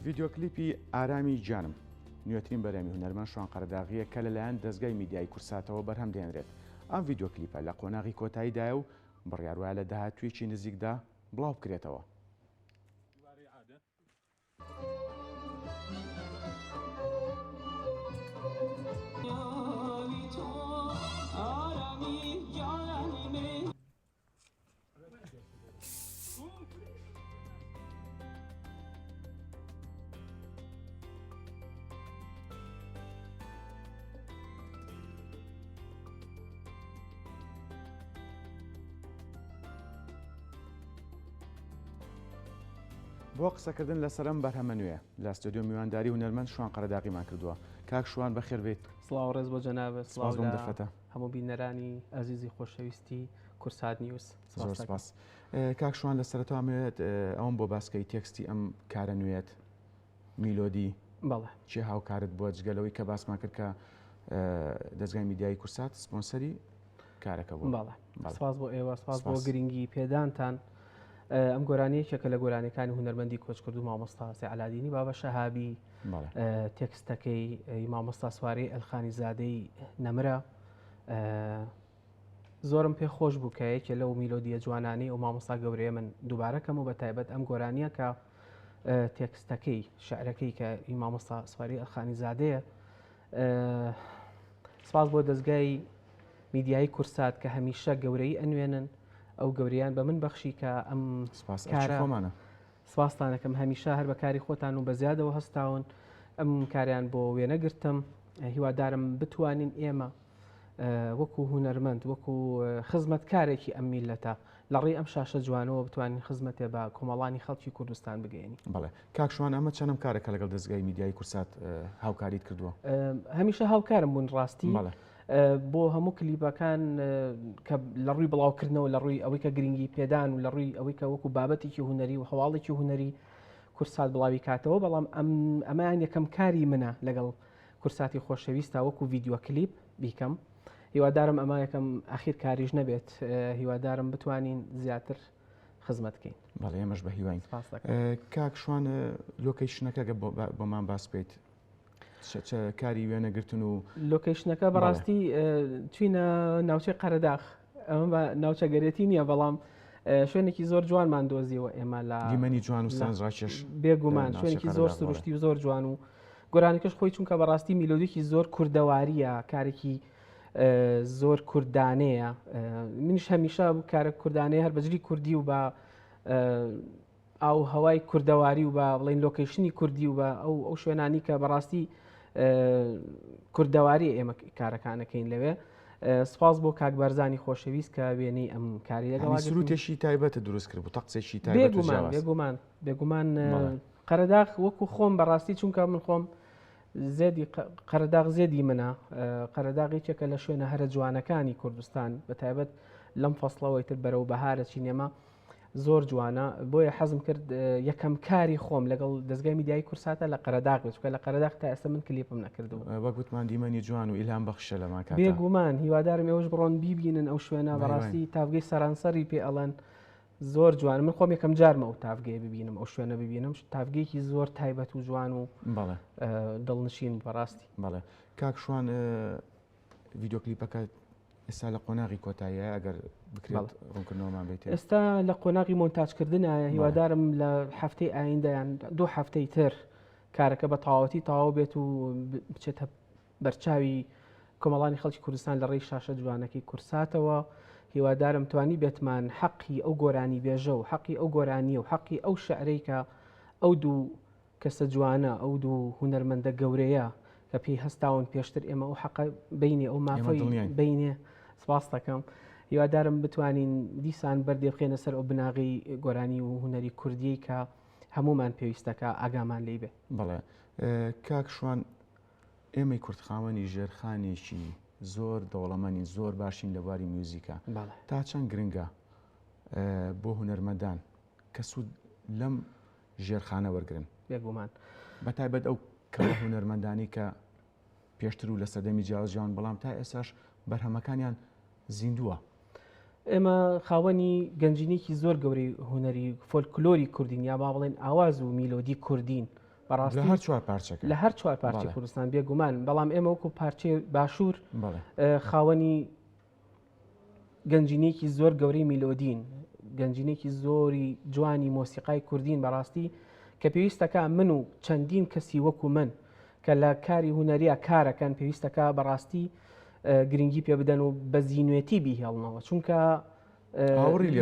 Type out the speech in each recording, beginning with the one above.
ڤیدیۆ کلیپی ئارامی گیانم نوێترین بەرهەمی هونەرمەند شوان قەرەداغییە کە لەلایەن دەزگای میدیایی کورساتەوە بەرهەم دەهێنرێت. ئەم ڤیدیۆ کلیپە لە قۆناغی کۆتاییدایە و بڕیار وایە لە داهاتوویەکی نزیکدا بڵاو بکرێتەوە. بۆ قسەکردن لەسەر ئەم بەرهەمە نوێ لە ستۆدیۆ میوانداری هونەرمەند شوان قەرەداغیمان کردووە. کاک شوان بەخێر بێیت. سڵاو ڕێز بۆ جەنابت، سپاس سڵاو بۆم لە دەرفەتە. هەموو بینەرانی ئازیزی خۆشەویستی کورسات نیوز. زۆر سپاس دەکەم. سپاس. کاک شوان لە سەرەتاوە ئەمەوێت ئەوەم بۆ باس کەی تێکستی ئەم کارە نوێیەت میلۆدی بەڵێ. کێ هاوکارت بووە جگە لەوەی کە باسمان کرد کە دەزگای میدیایی کورسات سپۆنسەری کارەکە بوو. بەڵێ. بەڵێ. سپاس بۆ ئێوە، سپاس بۆ سپاس. گرنگی پێدانتان. ئەم گۆرانیە یەکێکە لە گۆرانیەکانی هونەرمەندی کۆچکردوو مامۆستا سێ عەلادینی بابە شەهابی. بەڵێ. تێکستەکەی مامۆستا سوارەی ئەلخانی زادەی نەمرە. زۆرم پێ خۆش بوو کە یەکێ لەو میلۆدیە جوانانەی ئەو مامۆستا گەورەیە من دووبارە کەم و بە تایبەت ئەم گۆرانیە کە تێکستەکەی شعرەکەی کە ئی مامۆستا سواری ئەلخانی زادەیە. سپاس بۆ دەزگای میدیایی کورسات کە هەمیشە گەورەی ئەنوێنن، ئەو گەوریان بە من بەخشی کە ئەم سپاس کارە خۆمانە. سپاستانەکەم هەمیشە هەر بە کاری خۆتان و بە زیادەوە هەستاون ئەم کاریان بۆ وێنە گرتم. هیوادارم بتوانین ئێمە وەکو هونەرمەند وەکو خزمەتکارێکی ئەم میلەتە لە ڕێی ئەم شاشە جوانەوە بتوانین خزمەتێ بە کۆمەڵانی خەڵکی کوردستان بگەێنین. بەڵێ کاک شوان ئەمە چەنەم کارە کە لەگەڵ دەزگای میدیایی کورسات هاوکاریت کردووە؟ هەمیشە هاوکارم بوون ڕاستی بۆ هەموو کلیپەکان کە لە ڕووی بڵاوکردنەوە لە ڕووی ئەوەی کە گرنگی پێدان و لە ڕووی ئەوەی کە وەکو بابەتێکی هونەری و هەواڵێکی هونەری کورسات بڵاوی کاتەوە، بەڵام ئەمەیان یەکەم کاری منە لەگەڵ کورساتی خۆشەویستە وەکو ڤیدیۆ کلیپ بیکەم. هیوادارم ئەمە یەکەم ئەخیر کاریش نەبێت، هیوادارم بتوانین زیاتر خزمەت بکەین. بەڵێ ئێمەش بە هیواین. سپاس دەکەم. کاک شوان location ەکە گە بۆمان باس بکەیت چ کاری وێنەگرتن و location ەکە بەڕاستی چوینە ناوچەی قەرەداخ، ئەمە بە ناوچەگەرێتی نییە بەڵام شوێنێکی زۆر جوانمان دۆزیەوە ئێمە لە دیمەنی جوان و سەرنجڕاکێش بێگومان شوێنێکی زۆر سروشتی و زۆر جوان و گۆرانیکەش خۆی چونکە بەڕاستی میلۆدیکی زۆر کوردەواریە، کارێکی زۆر کوردانەیە. منیش هەمیشە کارە کوردانەیە هەر بەجلی کوردی و بە ئاو هەوای کوردەواری و بە بڵین location ی کوردی و بە ئەو ئەو شوێنانی کە بەڕاستی کوردەواری ئێمە کارەکانەکەین لەوێ. سپاس بۆ کاک بارزانی خۆشەویست کە وێنەی ئەم کاری لەگەڵ سروتێکی تایبەتە دروست کرد بوو تەقسێکی تایبەت بێگومان بێگومان بێگومان قەرەداخ وەکو خۆم بەڕاستی چونکە من خۆم زێدی قەرەداغ زێدی منە قەرەداغ یەکێکە لە شوێنە هەرە جوانەکانی کوردستان بە تایبەت لەم فەسڵەوەی تر بەرەو بەهارە چینێمە زۆر جوانە بۆیە حەزم کرد یەکەم کاری خۆم لەگەڵ دەستگای میدیایی کوردساتە لە قەرەداغ بێت چونکە لە قەرەداغ تا ئێستا من کلیپم نەکردبوو. وەک وتمان دیمەنی جوان و ئیلهام بەخشە لەمان کاتە. بێگومان هیوادارم ئێوەش بڕۆن بیبینن ئەو شوێنە بەڕاستی تاڤگەی سەرانسەری پێ ئەڵێن زۆر جوان من خۆم یەکەم جارمە ئەو تاڤگەیە ببینم ئەو شوێنە ببینم تاڤگەیەکی زۆر تایبەت و جوان و بەڵێ دڵنشین بەڕاستی. بەڵێ کاک شوان ڤیدیۆ کلیپەکە ئێستا لە قۆناغی کۆتاییە ئەگەر بکرێت ڕوونکردنەوەمان بێت ئێستا لە قۆناغی مۆنتاجکردنایە هیوادارم لە هەفتەی ئایندەیان دوو هەفتەی تر کارەکە بە تەواوەتی تەواو بێت و بچێتە بەرچاوی کۆمەڵانی خەڵکی کوردستان لە ڕێی شاشە جوانەکەی کورساتەوە هیوادارم توانی بێتمان حەقی ئەو گۆرانی بێژە و حەقی ئەو گۆرانیە و حەقی ئەو شعرەی کە ئەو دوو کەسە جوانە ئەو دوو هونەرمەندە گەورەیە کە پێی هەستاون پێشتر ئێمە ئەو حەقە بینێ ئەو مافەی بینێ سپاس دەکەم هیوادارم بتوانین دیسان بەردێ بخێنە سەر ئەو بناغەی گۆرانی و هونەری کوردیەی کە هەمومان پێویستەکە ئاگامان لی بێ. بەڵێ کاک شوان ئێمەی کورد خاوەنی ژێرخانێکی زۆر دەوڵەمەنین زۆر باشین لە بواری میوزیکا تا چەند گرنگە بۆ هونەرمەندان کە سوود لەم ژێرخانە وەرگن بێگومان بە تایبەت ئەو کەڵە هونەرمەندانی کە پێشتر و لە سەردەمی جیاواز ژیان بەڵام تا ئێستاش بەرهەمەکانیان زیندووە. ئێمە خاوەنی گەنجینێکی زۆر گەورەی هونەری فۆلکلۆری کوردین یا با بڵێن ئاواز و میلۆدی کوردین. بەڕاستی لە هەر چوار پارچەکە لە هەر چوار پارچەی کوردستان بێگومان، بەڵام ئێمە وەکو پارچەی باشوور خاوەنی گەنجینێکی زۆر گەورەی میلۆدین، گەنجینێکی زۆری جوانی مۆسیقای کوردین بەڕاستی کە پێویستەکە من و چەندین کەسی وەکو من کە لە کاری هونەریە کارەکەن پێویستەکە بەڕاستی گرنگی پێ بدەن و بە زیینوێتی بیهێڵنەوە چونکە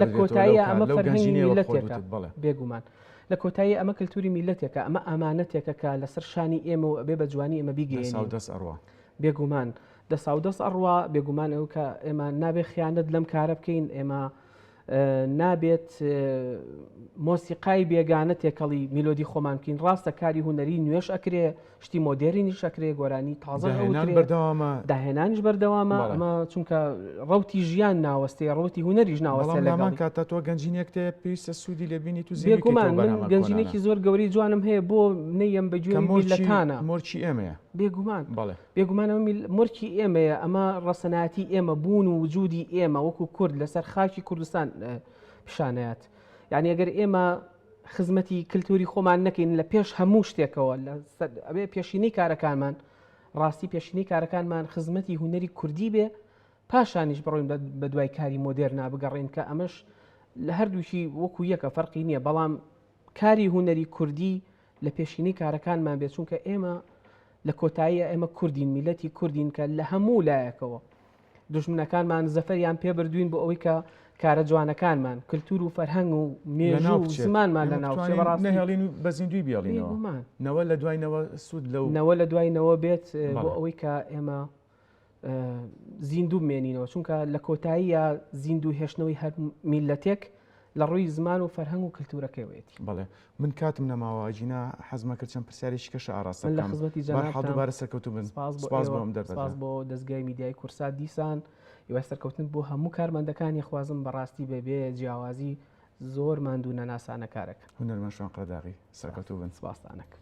لە کۆتایی ئەمە فەرهەنگی میلەتێکە بێگومان لە کۆتایی ئەمە کللتوری میلەتێکە ئەمە ئامانەتێکە کە لەسەر شانی ئێمە و ئەبێ بە جوانی ئێمە بیگەێنین دەست ئەڕوا بێگومان دەساودەست ئەڕوا بێگومان ئەو کە ئێمە نابێ خیانەت لەم کارە بکەین ئێمە نابێت مۆسیقای بێگانە تێکەڵی میلۆدی خۆمان بکەین ڕاستە کاری هونەری نوێش ئەکرێ شتی مۆدێرنیش ئەکرێ گۆرانی تازە بەردەوامە داهێنانیش بەردەوامە ئەمە چونکە ڕوتی ژیان ناوەستێ ڕوتی هونەریش ناوەستێ لەمان کاتە تۆ گەنجینێک تێ پێویستە سوودی لێبینی تو بێگومان من گەنجینێکی زۆر گەوری جوانم هەیە بۆ نەیەم بە گوێ میلەتانە مۆرکی ئێمەیە بێگومان بەڵێ بێگومان ئەمە مۆرکی ئێمەیە ئەمە ڕەسەنایەتی ئێمە بوون و وجودی ئێمە وەکو کورد لەسەر خاکی کوردستان پیشانەیات یعنی ئەگەر ئێمە خزمەتی کللتوری خۆمان نەکەین لە پێش هەموو شتێکەوە ئەبێ پێشینەی کارەکانمان ڕاستی پێشینەی کارەکانمان خزمەتی هونەری کوردی بێ پاشانیش بڕۆین بە دوای کاری مۆدێرنا بگەڕین کە ئەمەش لە هەردووکی وەکو یەکە فەرقی نییە بەڵام کاری هونەری کوردی لە پێشینەی کارەکانمان بێت چونکە ئێمە لە کۆتاییە ئێمە کوردین میلەتی کوردین کە لە هەموو لایەکەوە دوژمنەکانمان زەفەریان پێ بردوین بۆ ئەوەی کە کارە جوانەکانمان کللتور و فەرهەنگ و مێژوو و زمانمان لە ناوچێ بەڕاستی نەهێڵین و بە زیندوی بێڵینەوە نەوە لە دوای نەوە سوود لەو نەوە لە دوای نەوە بێت بۆ ئەوەی کە ئێمە زیندوو بمێنینەوە چونکە لە کۆتاییە زیندوو هێشتنەوەی هەر میلەتێک لە ڕووی زمان و فەرهەنگ و کللتورەکەیەتی. بەڵێ من کاتم نەماوە ئەگینا حەزمە کرد چەند پرسیارێکی کەشە ئاراستە من لە خزمەتی جەنابتان دووبارە سەرکەوتوو بن سپاس بۆ سپاس بۆ ئەم دەرفەتە سپاس بۆ دەزگای میدیای کورسات دیسان هیوای سەرکەوتن بۆ هەموو کارمەندەکانی خوازم بەڕاستی بەبێ جیاوازی زۆر ماندوو نەناسانە کارەکەن هونەرمەند شوان قەرەداغی سەرکەوتوو بن سپاستانەکەم.